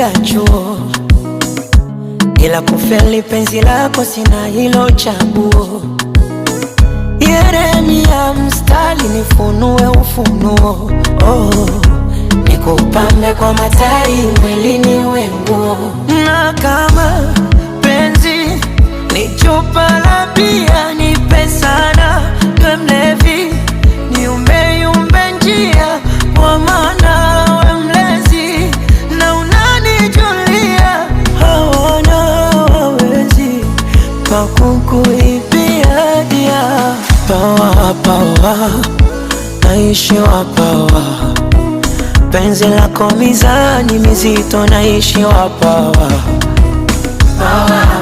Nilifunga chuo ila kufeli penzi lako sina hilo chaguo. Yeremia mstari nifunue ufunuo, oh, nikupambe kwa matari mwilini wenguo, na kama penzi ni chupa la bia nipe sana, we mlevi niumbe yumbe njia, kwa maana we mlezi na unanijulia, hawana wawezi pakukuibia dia pawa pawa, naishi wapawa, penzi lako mizani mizito, naishi wapawa pawa.